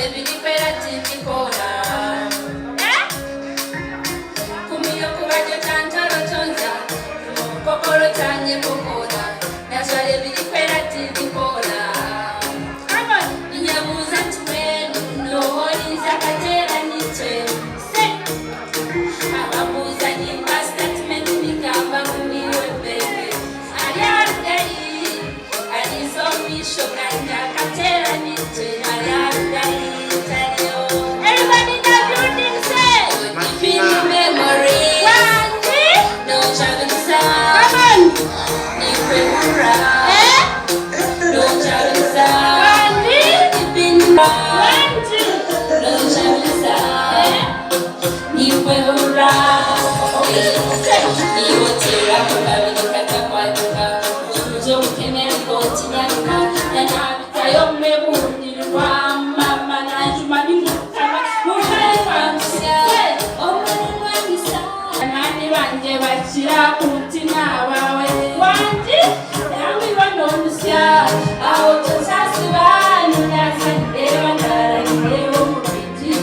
Ebirikwera tibikora. Kumiyo kubaryo tantaro tonza Kokoro tanye kokora Najwara ebirikwera tibikora. Come on. Ninyebuuza nti mbwenu n'oha oriija akateera nitwe? Say. Ababuuza nimba statement nigamba ngu niiwe baby. Ari arugahi? Ariiza omu maisho gangye akateera nitwe. Ari arugahi? Tariyo. Everybody in the building say. Deep in the memories. Wangi. Nochabiriza. Come on. Nikwehurra. Eh? Nochabiriza. Wangi. Deep in Wangi. Nochabiriza. Eh? Nikwehurra. Niwotera kukabiri katakwatuka. Obucuruzi obukemera otinyaruka. Nanabitayo omwebundirwa. Mama nanjuma ningukama. Muhaikwambusya. Omurunwanisa. Banywani bangye bakira kuntina abawe. Wangi. Nambirwa nondusya. Aho tosasiba. Ninaza ndeeba ndara ndeeba omubiri.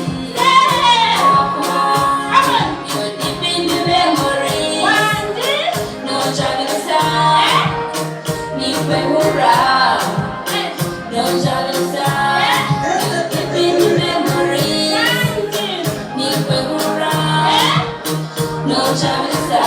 Come on. You're deep in the memory. Wangi. Nochabiriza. Nikwehurra. Nochabiriza. You're deep in the memory. Nikwehurra. Nochabiriza.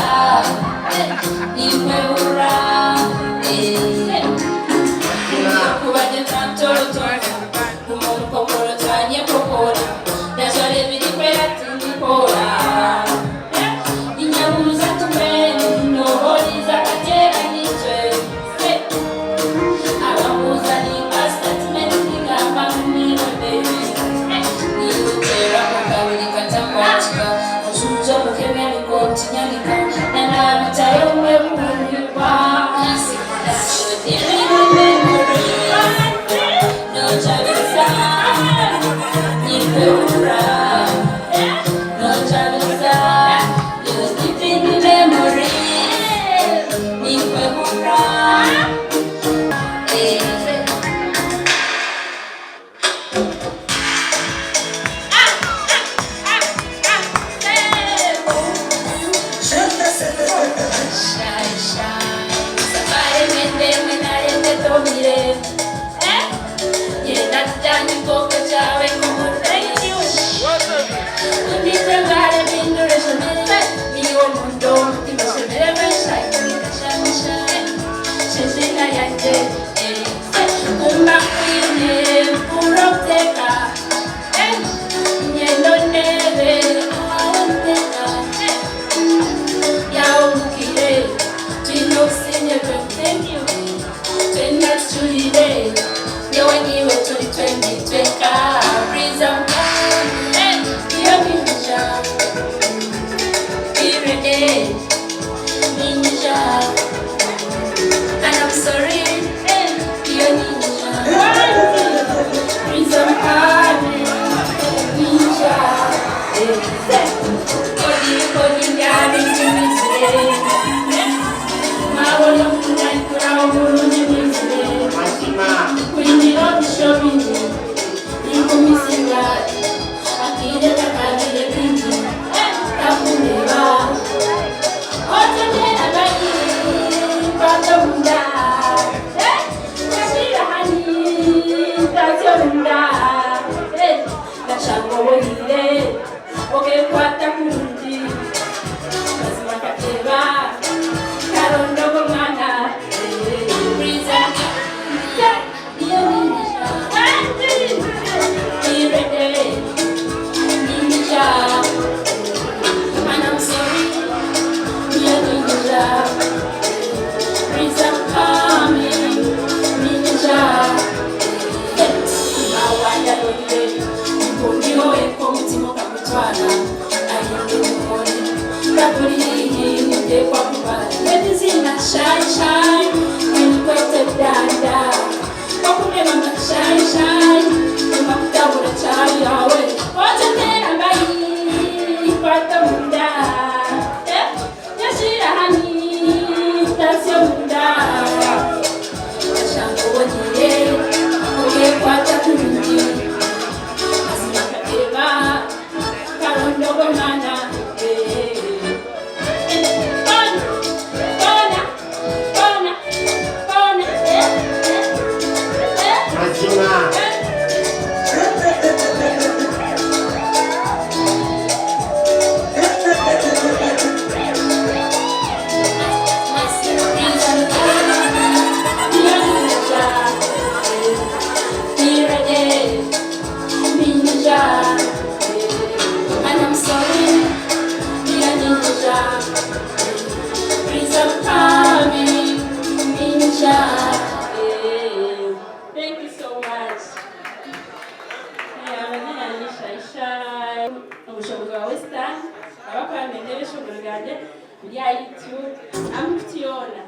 Aisha omushongozi wa Western abakuba nibenda ebyeshongoro byangye biri aha YouTube amukutu yoona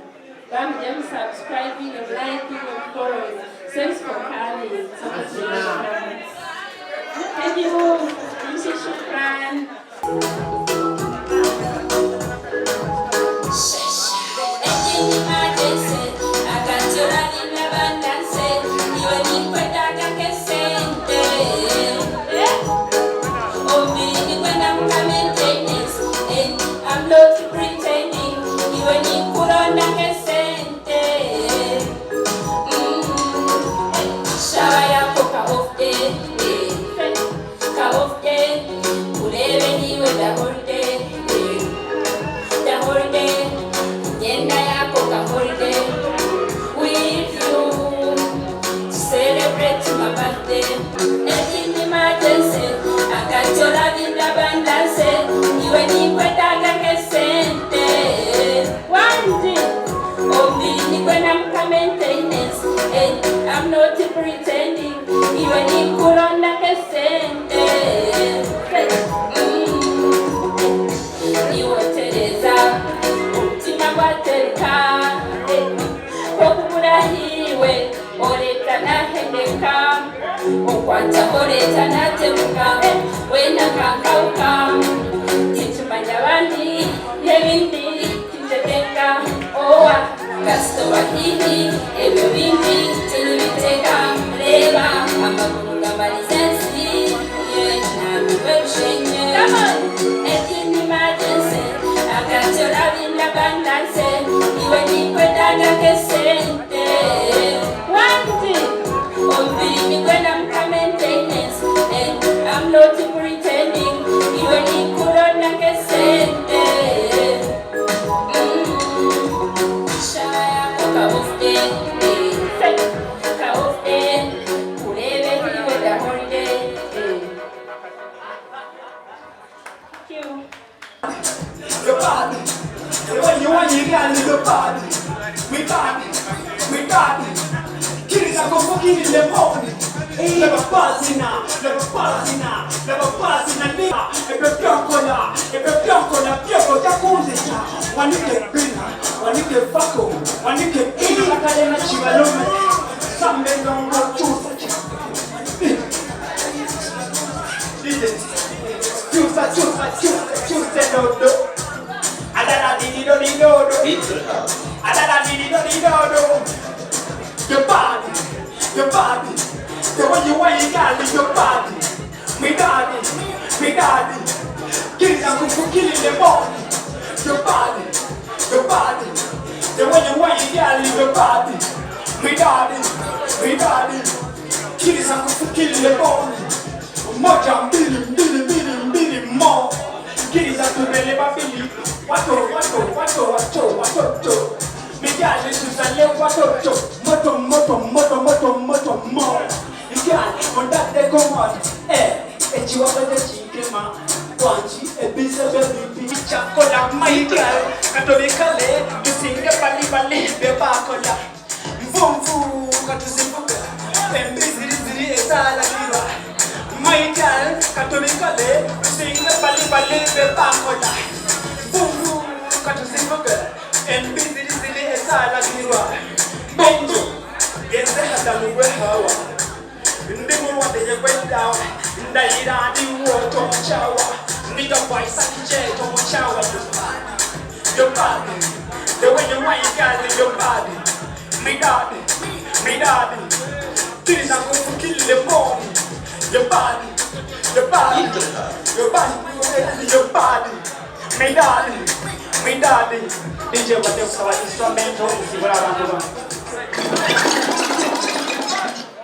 bambi mu subscribing mu liking mu following. Thanks for coming. Thank you. Shukran.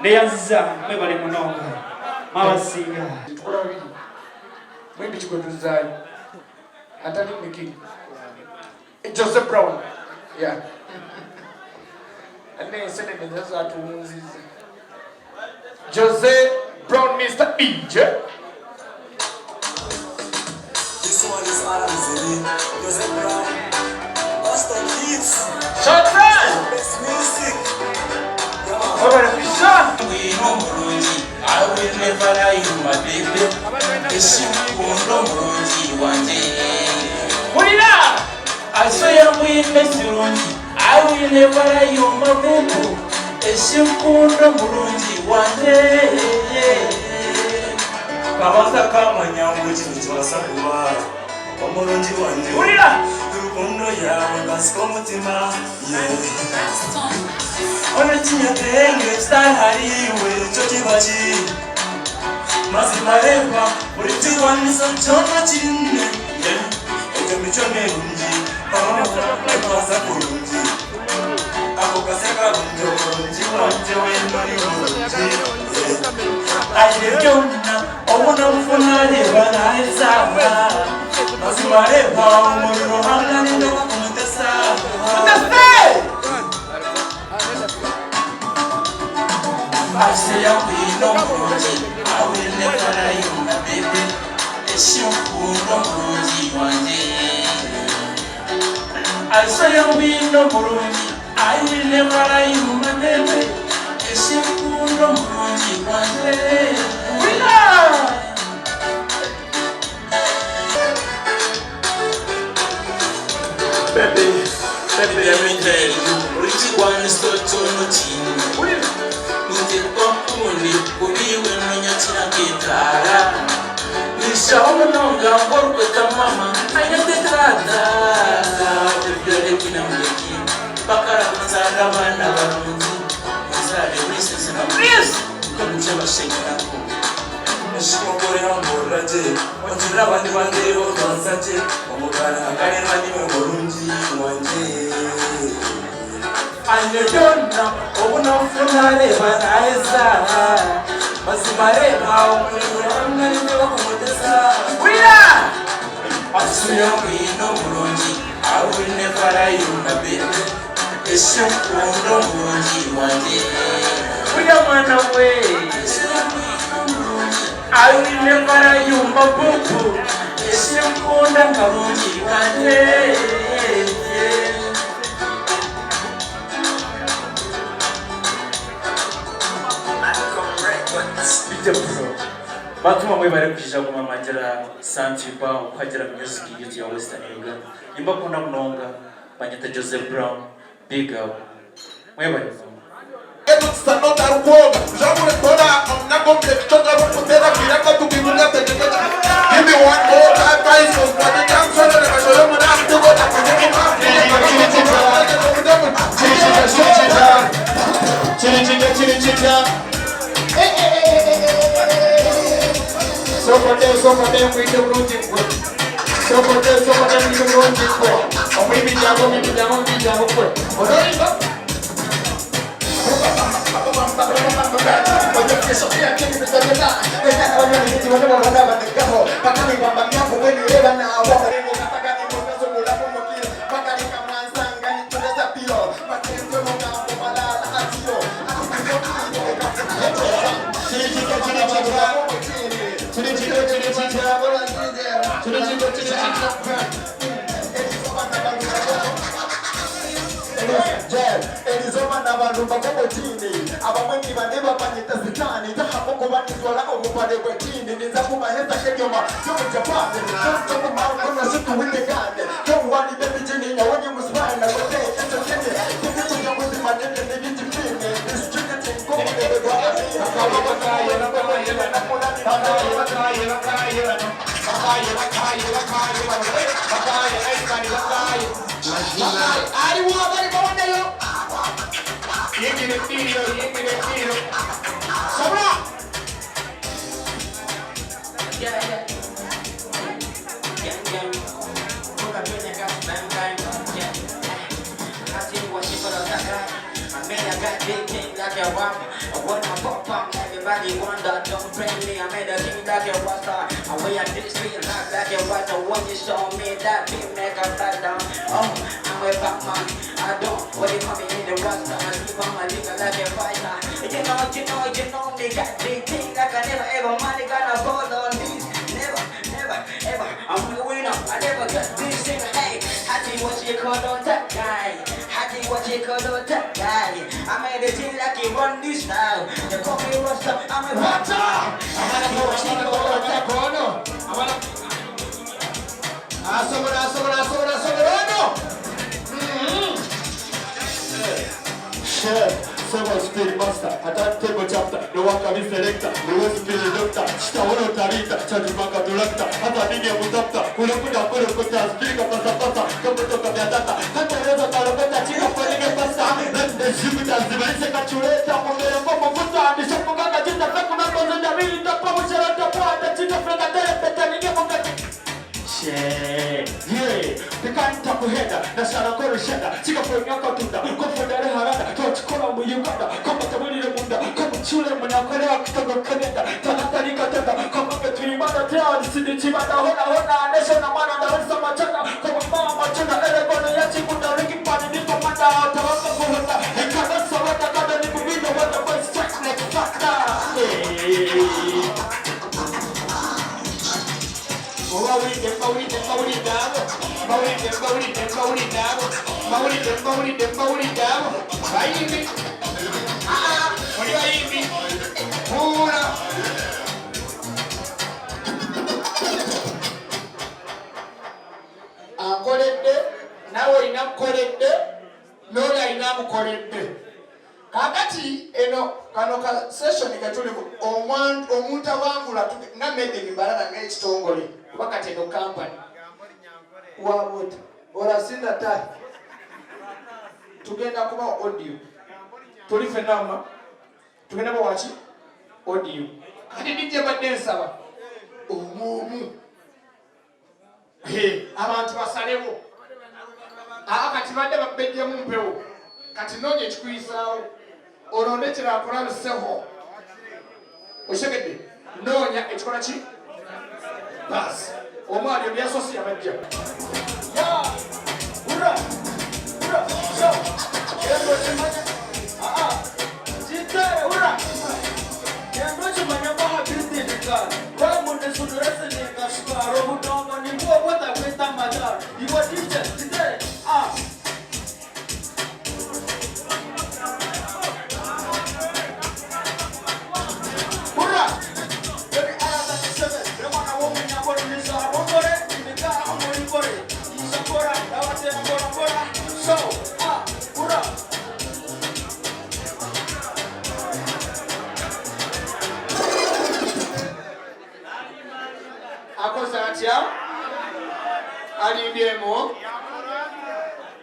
Neyanziza mwebale munonga mwabasinga. Tukola babiri mwembi kigwe tuzaayo atali mikiri Jose Brown yeah nensenene nazo zatuwunziza Jose Brown Mr. DJ. This one is Adam Zeri, Jose Brown, Pastor Kids, Shatan! best music. Yeah, man. Webale kusha! I will never lie you my baby Eshimukunda omurungi wangye Hurira! Asoya mbwine kirungi I will never lie you my baby Eshimukunda omurungi wangye. Kabanza kamanya ngu eki nikibaasa kuba omurungi wangye. Hurira! Rukundo yaawe ekansika omutima yeah. Ona ekinyetenge kitari hariiwe nikyo kiba ki mazima reeba buri kirwaniso kyona kiine yeah. Egyo mico mirungi etwaza kurungi ako kase karungi omurungi wangye wena ori murungi yeah. Aine byona obu namufuna reeba naheza mazima reeba omuri Ruhanga nindoba kumutesa. Mutese! Aseya kwino omurungi I will never lie you my baby Eshimukunda omurungi wangye Asoya mbwine omurungi I will never lie you my baby Eshimukunda omurungi wangye. Hurira! Baby, baby, let me tell you Ori kirwaniso kyona okiine Ninteekwa nkunde kuba iwe nonyakira nk'etaara Nishaho munonga nk'orikweta mama anyete taata Baby oleke na muleke Bakara kunzaarira abaana barungi Onzaare princess na Prince! Nkomuca abashenyerako Eshimukore hamburira gye Ongirira abandi bandeeba otwansa gye Omugara nkareba niwe murungi wangye Aine byona obu namufuna reeba naheza mazima reeba omuri Ruhanga nindeeba kumutesa. Hurira! Asuya kwino omurungi I will never lie you my baby Eshimukunda omurungi wangye Hurira mwana we! I will never lie you my boo boo Eshimukunda nkarungi wangye. DJ Pro batuma mwe bari kwija kumamangira Santiba okwagira music yitu ya Western Uganda nimbakunda munonga banyeta Joseph Brown big up mwebale munonga. Give me one more time, guys, 'cause by the time Sokodde, sokodde, muyite bulungi ggwe. Sokodde, sokodde, muyite bulungi ggwe. Omuyimbi jangu, omuyimbi jangu, omuyimbi jangu ggwe. Onoyimba? Erizoba n'abantu bagomotini abamwe nibaneba banyita sitani tahamukubanizwala obupale bwetini ninza kubaheza kebyoma byo mu Japani tokumakonasituwitegane towani bebijini nyawenye muswana kote echo kene kikuja muzima nene nibijipine distributing Aliwo abali bawoneyo. Yingira eddiiro, yingira eddiiro. Sabula! Yeah, yeah. Gang, gang. Put up in your bang, bang. Yeah. I see what she put on that guy. I made a guy big king like a rock. When I pop up, everybody wonder. Don't blame me. I made a king like a rock star. I wear a this street life like a writer. When you show me that big make a back down. Oh, I'm a Batman. I don't what they call me in the rock star. I keep on my liquor like a fighter. You know, you know, you know me. Got big thing like I never ever money gonna fall on these. Never, never, ever. I'm the winner. I never got this thing. Hey, Haji, what you call on that guy? Haji, what you call on that guy? I made a thing like you run this style. They call me Rasta. Asobola, asobola, asobola, asobola ono. Chef, Sebo Speed Master, Attack Table Chapter, the Wakabi Selector, the West Speed Doctor, Shitawolo Tarita, Chadimaka Dulakta, Hata Nini Mutapta, Kulakuda Kurukuta, Spika Pasa Pasa, Kamutoka Vyatata, Katareza Karabeta, Chika Palige Pasta, Rende Jupiter, Zibalise Kachuleta, Mongere Momo Muta, Nishapugaga Jita, Fekuna Kozinda, Mili, Tapa, Mushara, Tapa, Tachita, Freka, Tere, Peta, Nige Mugati. Yeah, tekanta kuhenda nasarako rushenda kikafunyakatunda kofundare harada twakikora mu Uganda komatabulire munda komucure munakorewa kutagokanenda tanatarikatenda komabe tuimana tearisindikibanda hona hona neshona mwana ndarisa machana komama machana eregono yakikunda rikipani nikomanda tabaka kuhona ikanasabata kada nikubinda wanda boys check like fuck. Obawulidde, mbawulidde, mbawulidde abo. Mbawulidde, mbawulidde, mbawulidde abo. Mbawulidde, mbawulidde, mbawulidde abo. Bayimbi. Ah, muli bayimbi. Huula. Akoledde, naawe olina mukoledde, n'oli alina amukoledde. Kaakati eno kano ka session ketulimu omuntu awangula nga Made in Mbarara ng'ekitongole kuba kati eno company wabuta orasinda ta tugenda kuba audio tuli ffenna ma tugenda kuba waki audio kati DJ badde nsaba omu abantu basalewo. Aa kati badde babejjemu mpewo kati noonya ekikuyisaawo olonde kirakulabiseho okitegedde noonya ekikola ki baasi omwali ebyasosi yabajja. Akoze atya? Alimbyemu?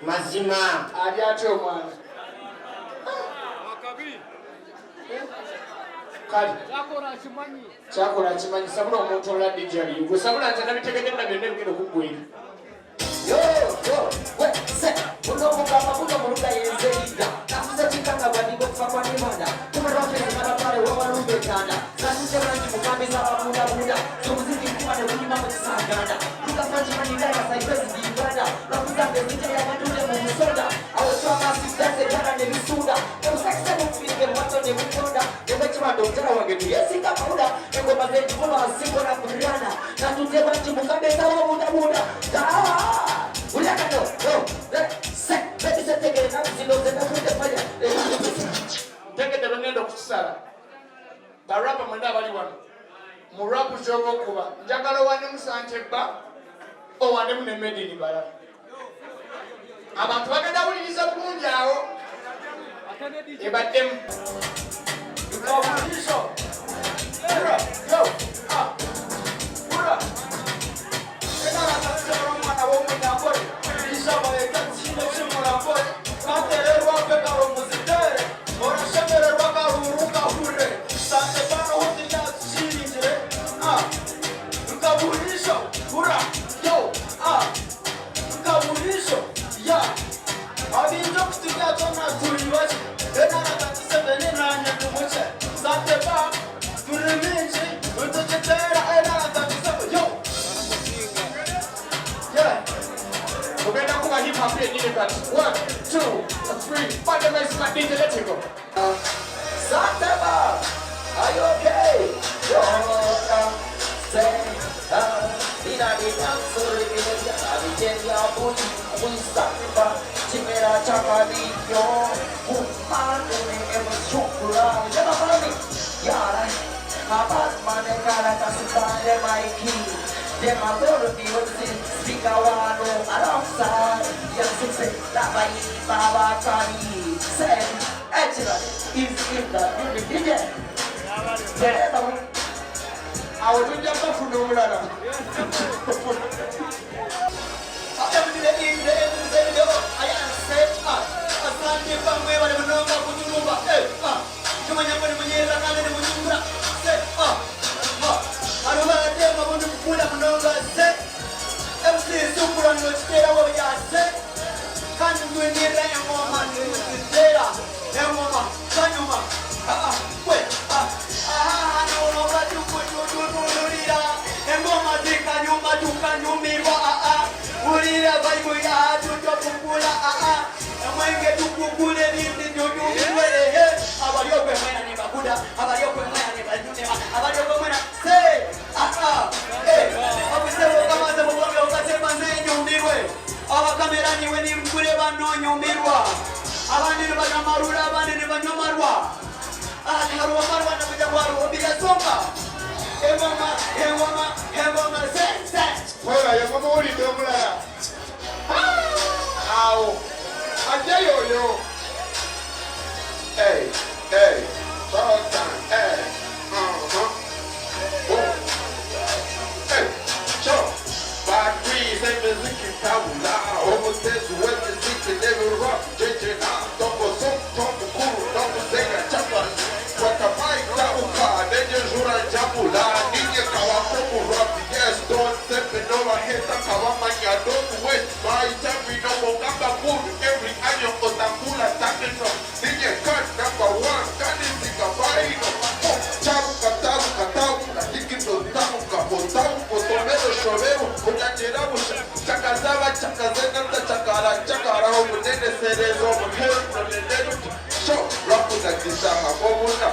Mazima. Ali atya omwana? Kale. Kyakola akimanyi. Sabula omuntu olala DJ aliyo. Gwe sabula nze nabitegedde na byonna ebigenda okuggwera. Yo, yo, we, se, buno mugamba buno muluga yenze yiga. Nafuze kikanga bwandigo kufa kwa nimanda. Tumarofere n'abatwale w'abalumba etanda. Zantuze bangi mukambi z'ababundabunda. Z'omuziki nkuba ne gunyuma mu kisanganda. Luka Franchi mani ndaya saipesi di Uganda. Rafuza ngezija y'abatudde mu musonda. Awo twamasi dance byana ne bisunda. Omusakisa mufirike mu mato ne bukonda. Ne bwe kibanda omukyala wange tuyesinga mawuda. Engoma z'ekikolo asingola kulirana. Natudde bangi mukambi z'ababundabunda. Ulya kano, yo, se, beti setegere namuzindo ze nafunde fire. Ntegedde bwe ngenda okukisala. Barapa mwenna abali wano. Mu rap z'oba okuba, njagala owanemu Santebba, owanemu ne Made in Mbarara. Abantu bagenda wuliriza bulungi awo. Ebaddemu. 1, 2, 3, find the rest of my DJ, let's go. Santebba, are you okay? Awo tujja kufuna omulala. Mwebale mumuwulidde omulala awo ajja yoyo. Hey, hey, Sultan, hey, uh-huh. Boom. Hey, sure. Batteries emiziki tabula, omutezi w'emiziki n'ebirwa, jejena, tongo som, tomukuru, tomuzenga, chapa, watapai, tabuka, nejejura, jabula, ninye kawakomu, rap, yes, don't step in over here, kawamanya, don't waste my time, we know, mongamba, good, every annual, otakula, takino, ninye cut, number one, kani zikabaino, chabuka, tabuka, tabuka, dikito, tabuka, botabuko, tomero, shobero, onyangerabusha, chakazaba, chakazenata, chakara, chakara, omunene, serezo, omuheru, nonenero, sho, rapuza, kisaha, obuna.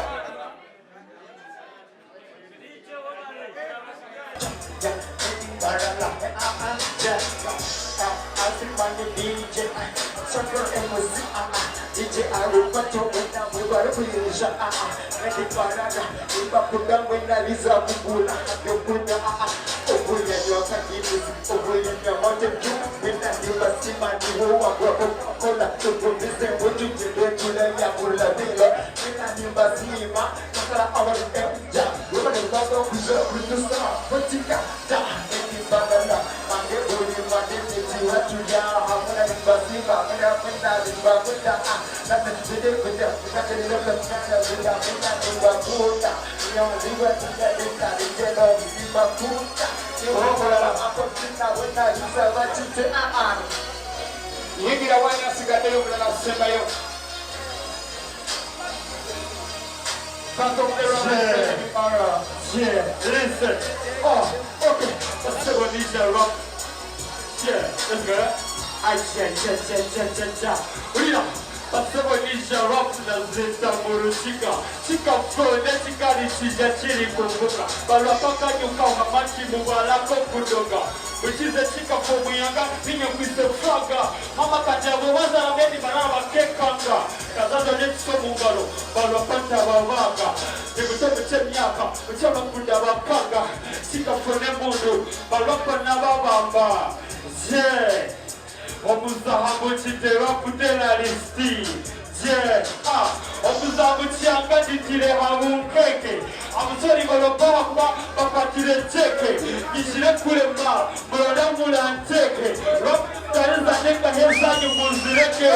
Yingira wani asigaddeyo omulala asembayo. Yeah, listen. Oh, okay. Let's go DJ rock. Yeah, let's go. Ay, yeah, yeah, yeah, yeah, yeah, yeah. Ulira. Basebo DJ rock nazeta murushika. Chika flow nechika lichija chiri kumbuka. Balwapaka nyuka mamachi mubalako kudoga. Uchize chika fo muyanga ninye kwise flaga. Mama kajabo wazara meni baraba bakekanga. Kazazo nekiso mungalo balwapata babaga. Nikutobe kyemyaka okyabakunda bakanga. Chika fo nemundu balwapa nababamba. Yeah. Omuzahambo kitera kutera lisiti. Yeah. Ah. Omuzahambo kyanga gitire habunkeke. Amusori balobawa kuba bakwatire ceke. Gishire kulema mulole mulanteke. Rotariza neka hezanyu muzireke.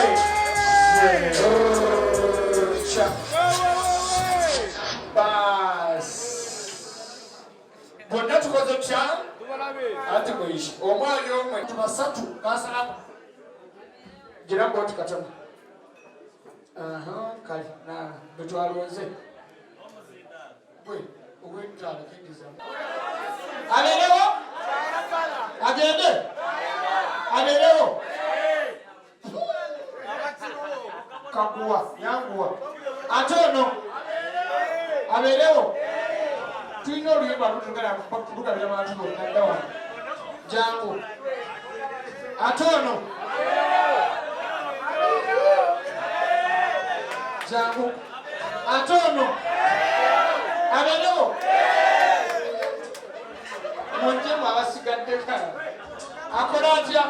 Bas. Bonna tukoze tutya? Anti muyishe. Omwali omwe basatu kasalamu. Gira bw'oti katono. Aha, kale na bwe twalonze. Gwe ogw'ettaano kiddiza. Abeerewo? Agende? Abeerewo? Kaguwa, yanguwa. Ate ono abeerewo? Tulina oluyimba lutugala lugabira bantu bonna dda wano. Jangu. Ate ono jangu. Ate ono abeerewo? Munjemu abasigadde akola atya?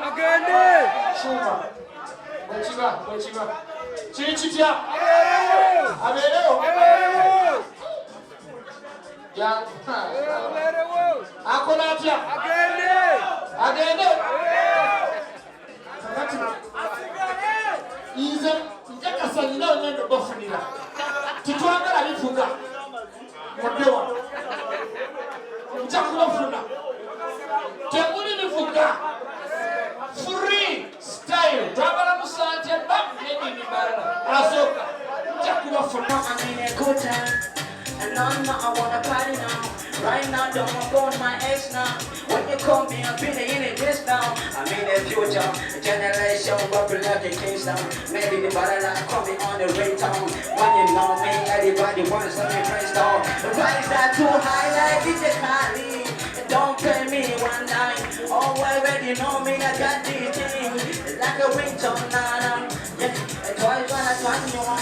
Kyuma bwekiba bwekiba kiri kitya? Abeerewo akola atya? Agende. Kakati nze nkakasa nyina ngenda obafunira, titwagala bifuga mudde wano, nja kubafuna. Temuli bivuga, free style, twagala musante ba nedini balala asooka nja kubafuna. I'm in a good time. And I'm not, I wanna party now. Right now, don't phone my ex now. When you call me, I've been in it this now. I'm in the future, generation, but we like a Kingston. Maybe the better call me on the ringtone. When you know me, everybody wants to be brainstorm. The price that too high, like DJ Khaled. Don't pay me one dime. Already know me, I got these things. Like a ringtone, nah, nah. Yeah, twice when I turn you on.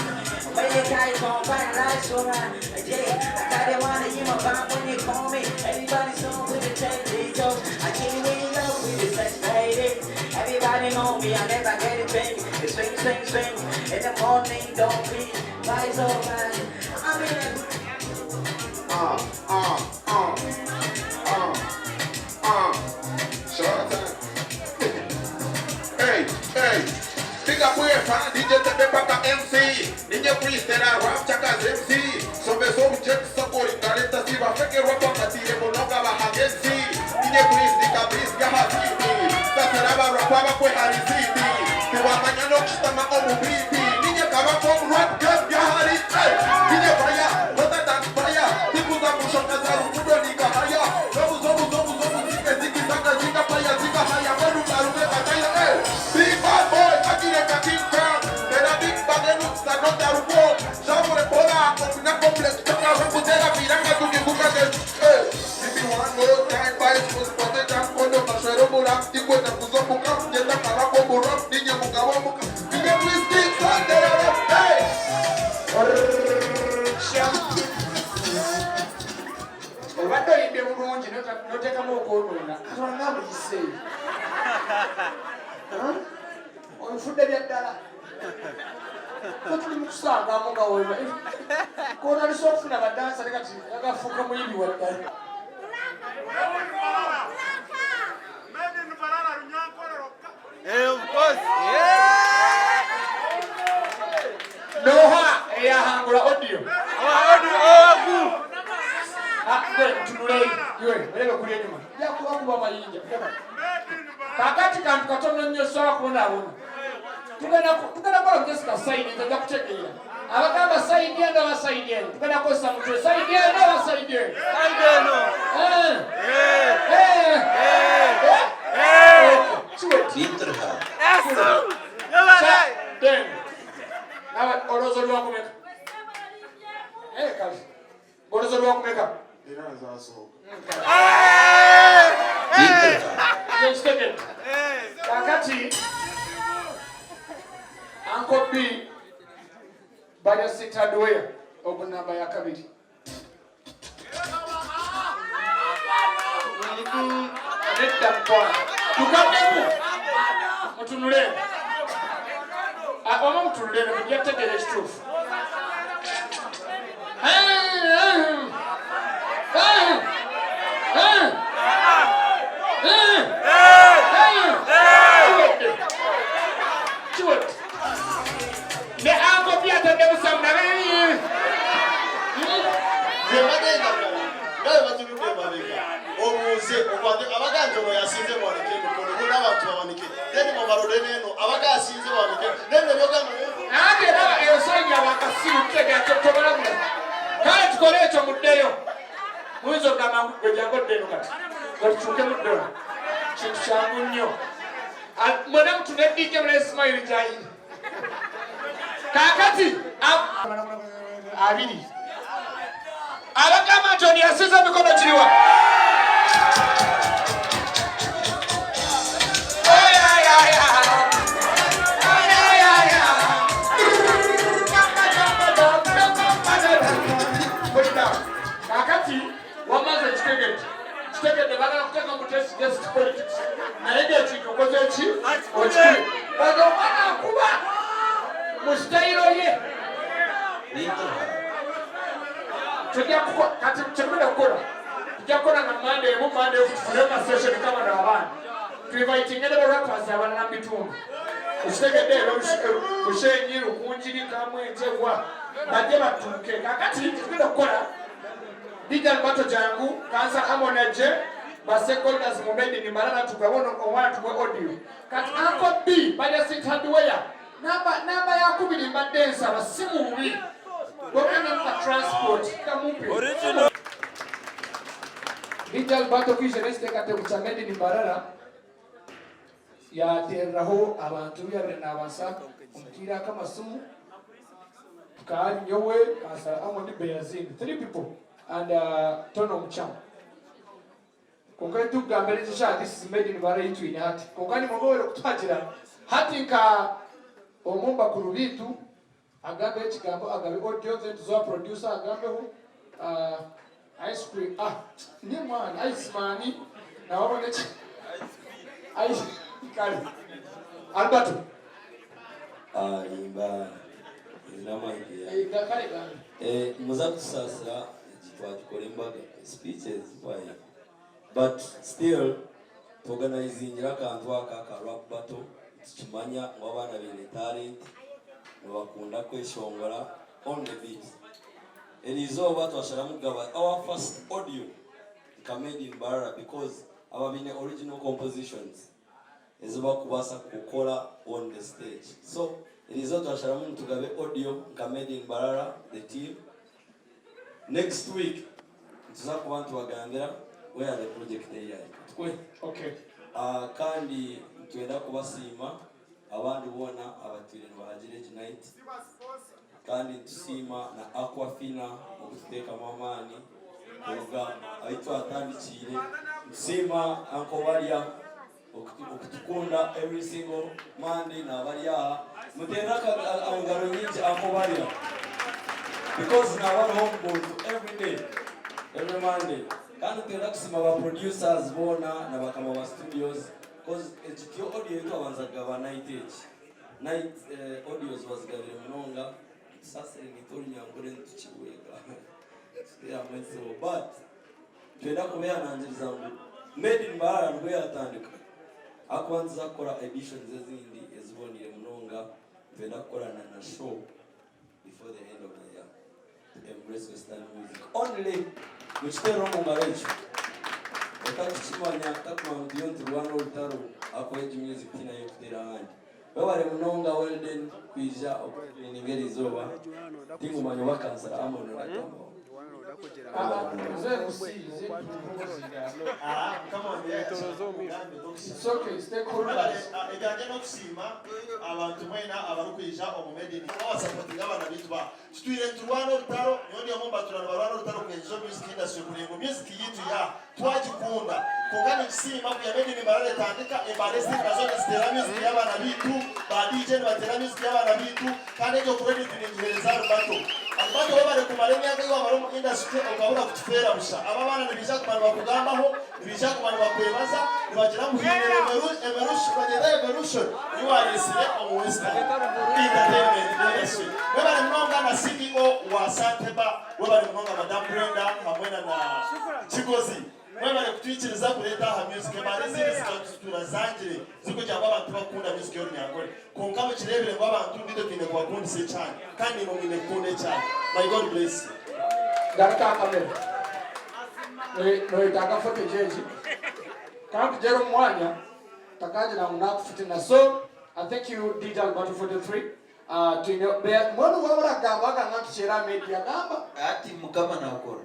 When you carry on, find life so high. Yeah, I got it one you my vibe when you call me. Everybody so with the 10 details. I came in love with the sex lady. Everybody know me, I never get it baby. Swing, swing, swing. In the morning, don't be rise over. I'm in a Short time. Hey, hey. Big up UEFA, DJ Tepe Paka MC, DJ Freestyle, Rap Chakas MC, Sobe Sobe Jet Sokori, Gareta Siva, Feke Rapa Katire, Bonoga Bahagensi, DJ Freestyle, Kabis Gahaziti, Sasaraba Rapaba Kwe Hariziti, Tiwa Manyano Kshitama Omubiti, DJ Kabako Rap Gap Gahari, hey, DJ Fire, Bota Dan Fire, Tipuza Mushoka Zaru Kudo Nikahaya, Zobu Zobu Zobu Zobu Zike Ziki Zaka Zika Paya Zika Haya, Manu Marume Kataya, hey, Big Bad Boy, Akire Kaking Crown, Tera Big Bag Elux, Anota Rupo, Jamore Bola, Opina Complex, Chaka Ramputera, Piranga, Tuki Buka, hey, If you want more time, buy school, Pote Jam, Kondo, Mashero, Burak, Tikweta, Kuzo, Buka, Jeta, Karako, Burak, Ninja, Muka, Muka, Ninja, please, King, Sandera, hey! Obadde oyimbye bulungi n'oteekamu okwonoona, Katonda naamuyise onfudde bya ddala. Fe tuli mu kusangamu nga weba kotandise okufuna badansa ne kati agafuuka muyimbi wa ddala. Of course. Yeah. Noha eyahangula audio. Oh, Ah, gwe mutunuleyo iwe olebe kuli enyuma jakubakuba mayinja. Kakati kantu katono nnyo, sobola kubonaabona. Tugenda kukola mujesi ka side, nze nja kutegeera abagamba side eno oba side eno. Tugenda kukozesa mutwe, side eno oba side eno? Side eno. Eh. Yeah. Eh. Yeah. Eh. Okay, kiwedde. Yes. Yeah. Then, olowooza oli wakumeka? Eh, kale olowooza oli wakumeka? Era nzasooka. Ekitegedde. Kakati Uncle B balya sitadweya ogu namba ya kabiri. Nedda mukwano, tugaddemu mutunule. Ah, oba mutunule mujja kutegeera ekituufu. Kiwedde. Kiwedde. Ne Uncle B atadde busamu nabe. Nze bagenda nga bwe batunudde emabega, obuuze okwate abaga nti ono yasinze bawanike emikono, bonna abantu bawanike, then mubalode neeno abaga asinze bawanike, then nebyogamba. Nange era eyo sayini abakasiru tutegera tobalabula. Kale tukole ekyo, muddeyo. Muyinza okugamba ngu gwe jangu odde eno kati gwe tukyuke muddeyo, kintu kyangu nnyo. Ah, mwena mutune DJ mune smile gyayini. Kakati abiri abagamba nti ono yasinze emikono kiriwa? Ay, ay, ay, ay. Ay, ay, ay, ay. Put it down. Kakati wamaze ekitegedde. Kitegedde bagala kuteeka mu test just politics. Naye nga ekintu okoze ki? Okikubye. Ono omwana akuba mu sitayiro ye. Tujja kuko kati kyetugenda kukola. Tujja kukola nga Monday emu Monday tufune ka session kama na abaana. Tuinvitinge ne ba rappers abalala mu bitundu. Okitegedde era Bushenyi, Rukungiri, Kamwengye wa bajje batuuke. Kakati kyetugenda kukola DJ Alberto jangu, Kansa Amon ajje, ba stakeholders mu Made in Mbarara tugabe ono omwana tumuwe audio. Kati Uncle B balya Sit Hardware namba namba ya kubiri mbadde nsaba si mu bubi. Bwogenda mu transport kamumpe. Original. DJ Alberto kwija n'ekiteekateeko kya Made in Mbarara yateereraho abantu bu yaabaire naabaasa omukaire ako amasimu tukaba nyowe Kansala Amon Beyazin three people and uh, Tono Omukyama kwonka tukugambira eki sha this is made in Mbarara ei twine hati kwonka nimwe kutuhagira hati nka omwe omu bakuru baitu agambeho ekigambo agabe audio then tuzoa producer agambeho uh, ice cream ah ni mwana ice man nawe abone ki ice kale Alberto. Ah, nimba nina mic ya. Eh, kale gambe. Eh, muza kutusaasira egi twagikora embaga speeches why but still tuorganizingira akantu aka aka rap battle tukimanya ngu abaana baine talent nibakunda kweshongora on the beat. Eri izooba twasharamu kugaba our first audio nka Made in Mbarara because aba baine original compositions ezi bakubaasa kukora on the stage. So eri izooba twasharamu ngu tugabe audio nka Made in Mbarara the team. Next week nituza kuba nitubagambira where the project eri ari. Tukwe? Okay. Kandi nitwenda kubasiima abandi boona abatwire nibahagira egi night. Kandi nitusiima na Aquafina okututeekamu amaani kuruga ahi twatandikiire. Nitusiima Uncle Barya okutukunda every single Monday naaba ari aha. Muteere engaro nyingi Uncle Barya because naaba ariho omu buntu every day, every Monday. Kandi nitwenda kusiima ba producers boona na bakama ba studios coz egi tiyo audio ei twabanza kugaba night egi. Night audios bazigabire munonga, tusaasire naitwe Orunyankore nitukirwega tuteeramu ekizibu but nitwenda kubehanangiriza ngu Made in Mbarara nibwo yaatandika ahakuba nituza kukora editions ezindi eziboneire munonga, nitwenda kukorana na show before the end of the year to embrace western music only mukiteere omu ngaro ekyo otakukimanya takumanya ngu turiyo niturwana orutaro ahakuba egi music tihaine ahu erikuteera ahandi. Webare munonga Weldon kwija okutujoininga erizooba tingumanya oba kansara Amon oragambaho. Ebyangye n'okusiima abantu mwena abarikwija omu Made in abasapotinga abaana baitu ba tutwire niturwana orutaro nyowe ndi omwe omu batura nibarwana orutaro kwingiza omu music industry kureba ngu music yaitu ya twagikunda kwonka ninkisiima ku ya Made in Mbarara etandika embara ezindi nazo niziteera music y'abaana baitu ba DJ nibateera music y'abaana baitu Kandi egyo credit ningihereza Alberto. Alberto webare kumara emyaka ei wamara omu industry okabura kutufeera busha. Aba abaana nibaija kuguma nibakugambaho, nibaija kuguma nibakwebaza, nibagira ngu haine evolution, nibagyeta evolution ei wareetsire omu western entertainment industry. Webare munonga na CEO wa Santeba, webare munonga Madam Brenda hamwe na na Kigozi. Mwebare kutwikiriza kureeta aha music ebaara ezindi zikatutura zangire zirikugira ngu abantu tibakukunda music y'orunyankore kwonka mukireebire ngu abantu nitwe twine kubakundisa ekyanyu kandi naimwe mwine kukunda ekyanyu My God bless you. Garuka aha kamera. Noyetaaga footage egi. Kankugyere omu mwanya takagira ngu nakufitina. So, I thank you DJ Alberto 43. Uh, twine mbwenu waaba oragamba wagamba nti kyera aha media gamba. Ati mukama nakora.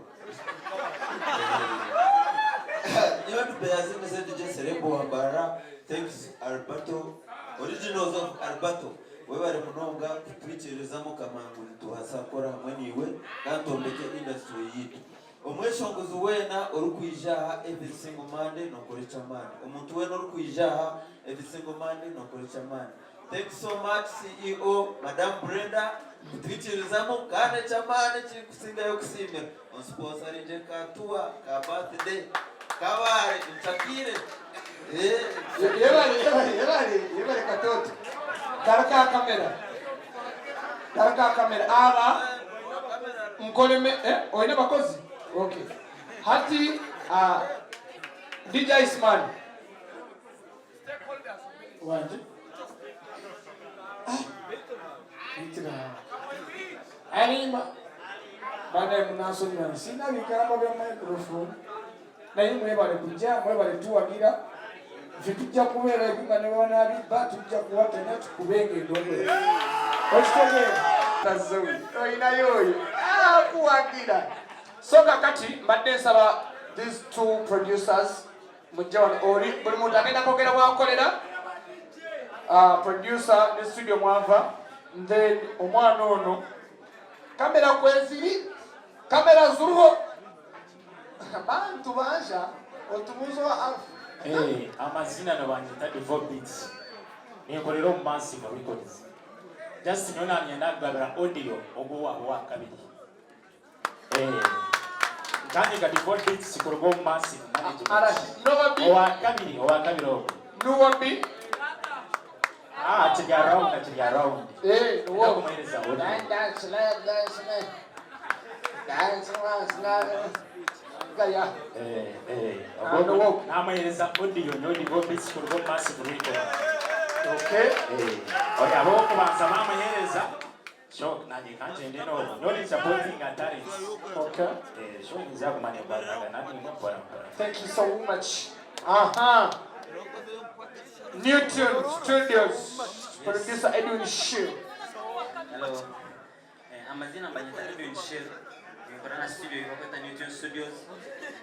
Nyowe ndi Beyazime Sendije Serembo wa Mbarara. Thanks Alberto. Originals of Alberto. Webare munonga kutwikiririza mukama ngu nitubaasa kukora hamwe naiwe kandi twombeke industry yitu. Omweshongozi weena orikwija aha every single Monday nokora eky'amaani. Omuntu weena orikwija aha every single Monday nokora eky'amaani. Thanks so much CEO Madam Brenda kutwikirizamu kandi eky'amaani ekirikusingayo kusiimira onsponsaringye ka tour ka birthday. Kabare nshakire. Eh. Yebare yebare yebare yebare katoto. Garuka aha kamera. Garuka aha kamera. Aba nkoreme eh oine abakozi? Okay. Hati ah, DJ Iceman. Wanje. Alima banaye munansonyiwa sirina bigambo bya microphone naye mwebale kujja mwebale tuwagira ffe tujja kubeera ebyuma ne bwanabibba tujja kuwatanya tukubenga endongo okitegeera olinayo oyo akuwagira so kakati mbadde nsaba these two producers mujja wano oli buli muntu agenda kwogera bwakolera ah, producer ne studio mwava then omwana ono kamera kweziri kamera zuruho bantu banja otubuuza wa alfa eh, amazina nobanyita Devo Beats nenkolera omu Massive Records just nyowe nanyenda kugabira audio ogu waaba owakabiri Eh, Nkanye kati Beats kuruga omu Massive Management. Owakabiri, owakabiri ogwo. Nuwambi. Ah, kiri around, kiri around. Eh, nuwo. Kumuhereza audio. Eh, eh. Ah, nuwo. Namuhereza audio nyowe Devo Beats kuruga omu Massive Records. Okay. Eh, oya abokubanza bamuhereza. Sho nanye kangyende n'obu. Nyowe ni supporting a talent. Okay. Eh, sho ninza kumanya mbaraga nanye mpora mpora. Thank you so much. Aha. Newton Studios. Producer Edwin Shiu. Hello. Eh, amazina mbanyita Edwin Shill. Nkora na studio bakweta Newton Studios.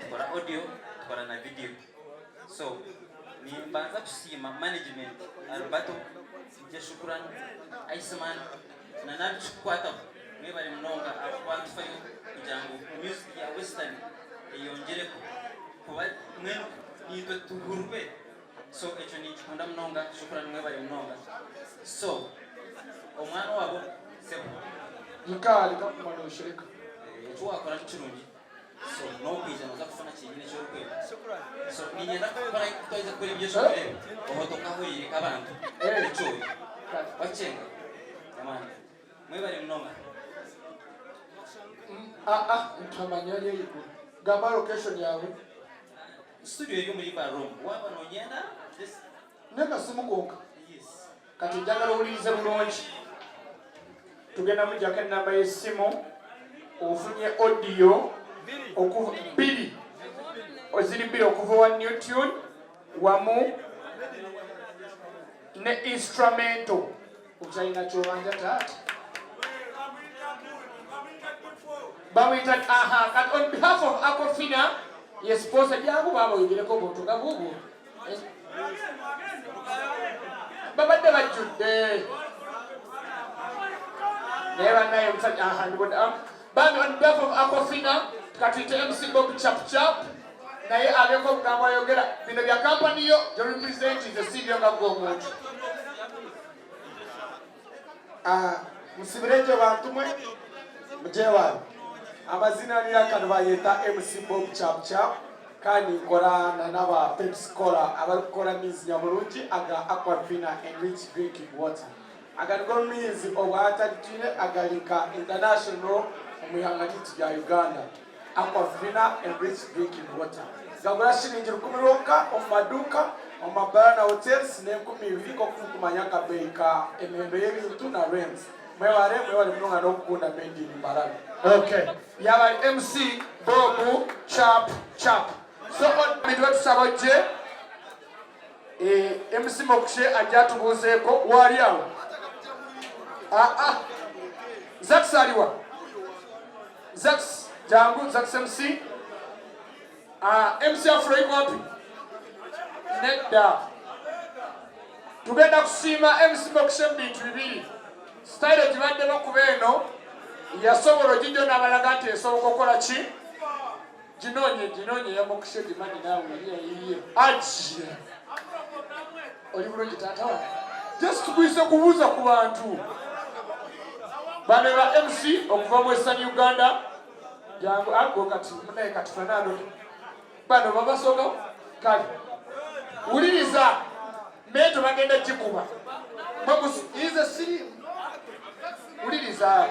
Tukora audio, tukora na video. So, nimbanza kusiima management Alberto, Cynthia Shukran, Iceman na n'abikikukwataho mwebare munonga ahabw'okuba nitufayo kugira ngu music ya western eyongyere kuba mbwenu naitwe tuhurwe so ekyo ninkikunda munonga Shukran mwebare munonga so omwana owabo sebo. Yikaali kakumanya oshereka. Eki wakora nikirungi so nokwija noza kufuna kyenyini eki orikwenda so ninyenda kukora twaheza kukora ebyo ebi ohotoka ahuriire nk'abantu ekyoyo wakyenga amani mwebare munonga. Aa ntamanya eri eiguru gamba location yawe. Studio eri omuri bar room waba nonyenda just. Nakasimu konka. Yes. Kati njagala owulirize bulungi. Tugenda mujjako ennamba y'essimu ofunye audio okuva bbiri ziri bbiri okuva wa Newtune wamu ne instrumental okyalina kyobanja taata bamuyita aha kati on behalf of Aquafina ye sponsor jangu baaba oyogereko obuntu nga bubwo babadde bajjudde naye banaye omusajja aha ndibona um, bambi on behalf of Aquafina katuyite MC Bob Chap Chap naye abeeko obugambo ayogera bino bya kampani yo gyorepresent nze si byo nga gwe omuntu. Ah, musibiregye bantu mwe mugye wange amazina ni aka nibayeta MC Bob Chap Chap kandi nkora na n'aba Pepsi Cola abarikukora amaizi nyamurungi aga Aquafina Enriched Drinking Water aga nigo maizi obwahati agitwine agari nka international omu ihanga ryaitu rya Uganda. Aquafina Enriched Drinking Water Gagura shilingi rukumi rwonka omu maduuka, omu mabaara na hotels n'enkumi ibiri nk'oku murikumanya akabeeyi ka emihendo y'ebintu na rent. Mwebare, mwebare munonga n'okukunda Made in Mbarara. Okay. Yaba ari MC Bob Chap Chap. So on nituba tusaba ojje eh, MC Mokushe ajje atubuuzeeko waali awo. Ah ah. Zax aliwa? Zax jangu Zax MC. Ah, MC Afro yuko wapi? Nedda. Tugenda kusiima MC Mokushe mu bintu bibiri. Sitayiro gibadde bakuba eno yasobola ogijjo n'abalaga nti esoboka okukola ki? Ginoonye ginoonye ya Mokushe gimanyi naawe eri eyiye. Aji. Oli bulungi taata wange. Just tugwise kubuuza ku bantu. Bano ba MC okuva mu Western Uganda. Jangu ago kati munaye kati Fernando. Bano babasogawo kale wuliriza meeto bagenda gikuba nze siri wuliriza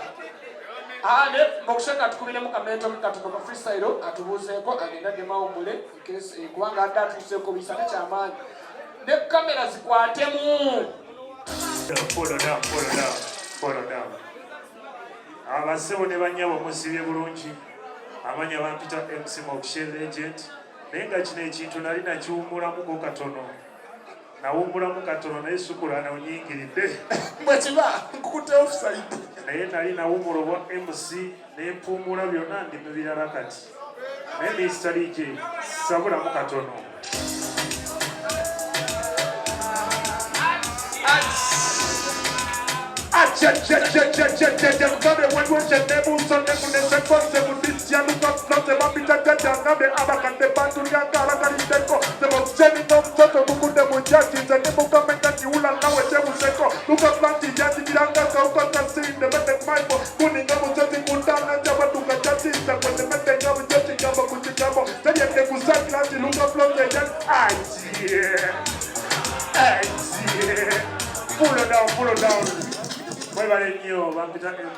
mokushaka atukubiremu kameeto ke katono ka freestyle atubuuzeeko agenda addemu eh, kubanga adde atuuseeko buyisa tekyamaanyi ne kamera zikwatemu. Follow down, follow down, follow down. Abasebo ne bannyabo musibye bulungi. Amanya bampita MC Mokshe Legend. Naye nga kino ekintu nali nakiwummulamuko katono. Nawummulamu katono naye sukula onyingiridde. Bwe kiba nkukutte offside. Naye nali nawummula obwa MC ne mpummula byonna ndi mu birala kati. Naye Mr. DJ sabulamu katono. Achachachachachachachagambe waliwo kyenebuuza nekunesekonze mudisyalukaplate bambitajajjangambe abakadde bantulyanga abagaliddeko teboseni n'omutoto gugudde mu jaki nze ne mukama nyakiwula nawe kyebuseko lukaplanti yanjigiranga kawuka kasinde mete maibo kuninga muzeti kutana njabatuka jatinza kwene mete ngabu jekigambo ku kigambo teryedde kusakira nti lukaplanti yan aje aje. Pull down, pull down. Mwebale nnyo bampita.